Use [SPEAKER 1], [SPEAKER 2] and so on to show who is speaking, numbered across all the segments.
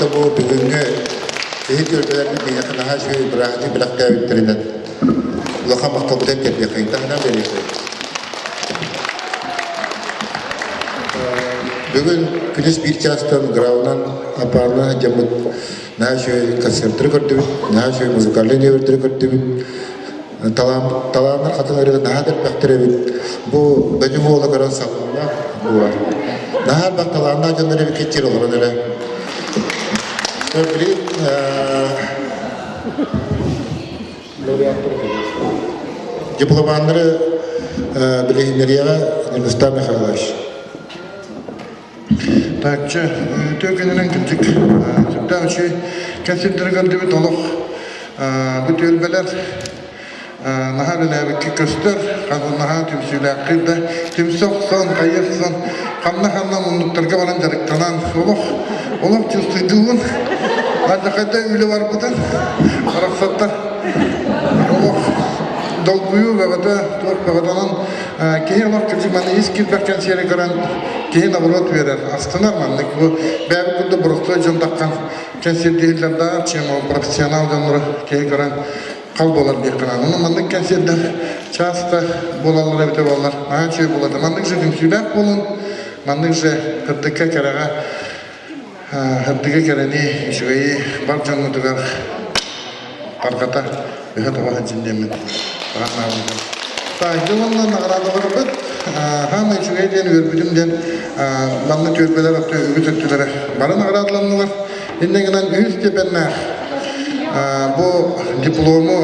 [SPEAKER 1] Онон бу бүгүҥҥү киһи түөлбэлэрбит биһиэхэ наһаа үчүгэй бырааһынньык бэлэхтээбиттэринэн улахан махталбытын тиэрдиэххин таһынан биэриэххин. Бүгүн күнүс биир чаастан Граунан аппаратынан сылдьаммыт наһаа үчүгэй концерттары көрдүбүт, наһаа үчүгэй музыкальнай нүөмэрдэри көрдүбүт. Талаан, талааннар хатын ырыа наһаа да элбэхтэр эбит. Бу Бөтүҥ уола көрөн салынна буолар. Наһаа элбэх талааннаах дьоннор эбит киччир олорон эрэ. Билигин дипломаннары билиһиннэриэҕэ Ньургустан Михайлович.
[SPEAKER 2] Тааччы үтүө күнүнэн кырдьык сүрдээх үчүгэй кэнсиэрдэри көрдүбүт олох бу түөлбэлэр наһаа үлэлээбиккэ көстөр наһаа түмсүүлээххит да түмсэ охсон хайа охсон ханна-ханна муннуктарга баран дьарыктанан олох олох чувствуйдуубун алдьархайда үлэ барбытын барахсаттар олох долгуйуу бөҕөтө туох бөҕөтө онон Киһи олох кырдьык манна ис киирбэх кэнсиэри көрөн киһи наоборот үөрэр, астынар маннык. Бу бэйэбит курдук боростуой дьон таххан кэнсиэрдииллэрдээх, чем ол профессионал дьоннору киһи көрөн хал буолар диэххэ наада. Онон маннык кэнсиэрдэр часто буолаллар эбитэ буоллар, наһаа үчүгэй буолар. Маннык же түмсүүлээх буолун, маннык же кырдыкка кэрэҕэ сырдыгы кэрэни, үчүгэйи бар дьоҥҥутугар тарҕата, ыһа-тоҕо сылдьын диэммин баҕа санаабын. Таайга уонна наҕараадаларбыт хаамай үчүгэй диэн үөрбүтүм диэн манна түөлбэлэр өттө үгүс өттүлэрэ бары наҕараадаланнылар. Инньэ гынан үһүс степеннээх бу диплому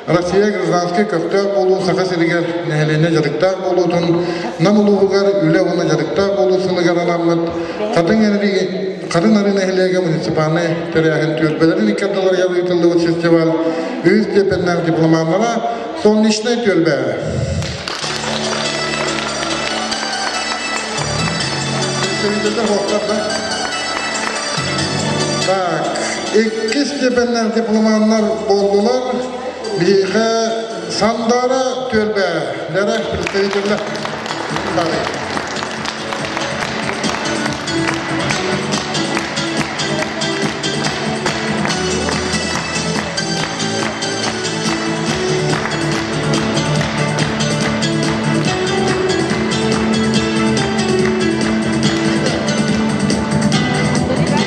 [SPEAKER 2] Россия гражданскай көхтөөх буолуу Саха сиригэр нэһилиэнньэ дьарыктаах буолуутун Нам улууһугар үлэ уонна дьарыктаах буолуу сылыгар анаммыт Хатыҥ Хатын Арыы нэһилиэгэ муниципальнай тэрээһин түөлбэлэрин икки ардыларыгар ыытыллыбыт фестиваль үһүс степеннээх дипломаннара Солнечнай түөлбэ. Так, иккис степеннээх дипломаннар буоллулар. Биһиэхэ Сандаара түөлбэ Лера представителлэр.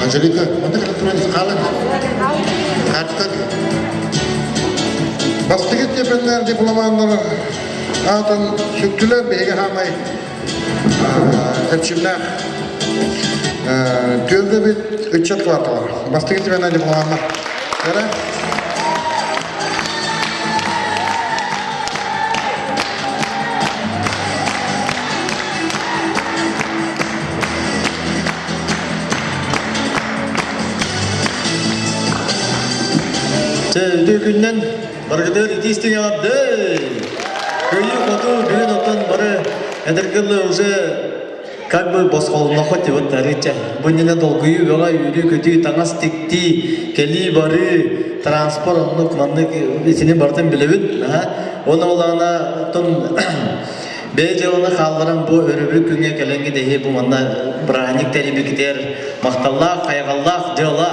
[SPEAKER 1] Анжелика, вот это хаалан.
[SPEAKER 2] Бастакы степеннээх дипломаннар аатын сүктүлэр биһиги хаамай эрчимнээх түөлбэбит ыччат квартала. Бастакы степеннээх дипломаннар. Кэрэ?
[SPEAKER 3] Чэ, үтүө күннэн барыгытыгар итии эҕэрдэ! Кыайыы-хотуу бүгүн оттон бары эдэргэ дылы уже как бы босхолонноххо тибит арыыча. Бу иннинэ долгуйуу бөҕө, үүрүү-көтүү, таҥас тиктии, кэлии-барыы, транспорт оннук маннык итини барытын билэбит. Уонна ол оттон Бэйэ дьыаланы хаалларан бу өрөбүл күҥҥэ кэлэҥҥит эһи бу манна бырааһынньык тэрийбикитигэр махталлаах, хайҕаллаах дьыала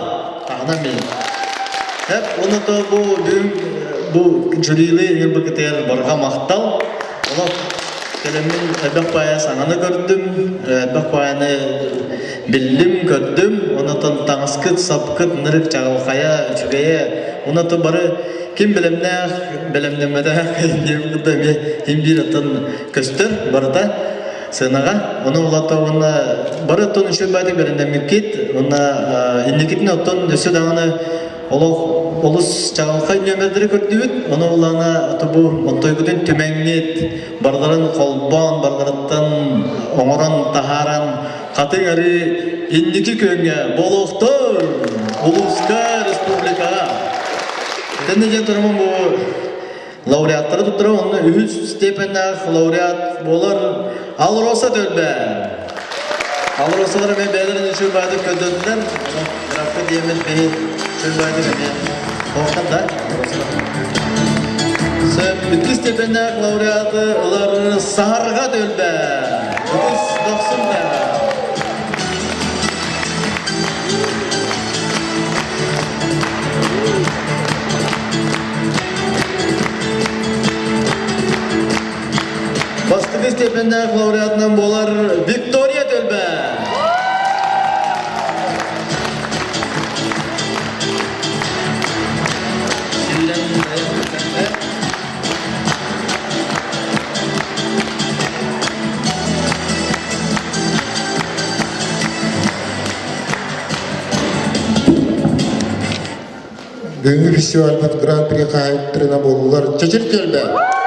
[SPEAKER 3] таһынан билин. Эп уонна то бу бүгүн бу жюрилы ыҥырбыкытыгар барҕа махтал. Олох кэлэммин элбэх баайа саҥаны көрдүм, элбэх баайаны биллим, көрдүм. Онотон таҥаскыт, сапкыт нырык чаҕылхайа, үчүгэйэ. Оното бары Ким бэлэмнээх, бэлэмнэммэтэх диэн кытта эмиэ ким биир оттон көстөр барыта сыанаҕа. Ону улаата уонна бары оттон үчүгэй баайдык бэлэмнэммиккит уонна инникитин оттон өссө даҕаны олох олус чаҕылхай нүөмэрдэри көрдүбүт. Ону улаана бу онтойгутун түмэҥҥит, барыларын холбоон, барыларыттан оҥорон таһааран хатыҥ арыы инники күөҥҥэ буолуохтун улууска, республикаҕа. Итиннэ диэн турумун бу лауреаттары туттарар онно үһүс степеннээх лауреат буолар Алроса Төлбэ. Алросалар эмиэ бэйэлэрин үчүгэй баайдык көрдөрдүлэр. Графка диэммит биһи үчүгэй баайдык эмиэ туохтан да Сөп, иккис степеннээх лауреаты ылар Саһарҕа Төлбэ. Ытыс дохсун да. степеннээх лауреатынан буолар Виктория Төлбэ.
[SPEAKER 1] Бүгүҥҥү фестивальбыт гран-при хаһаайыттарынан буоллулар Чэчир Түөлбэ.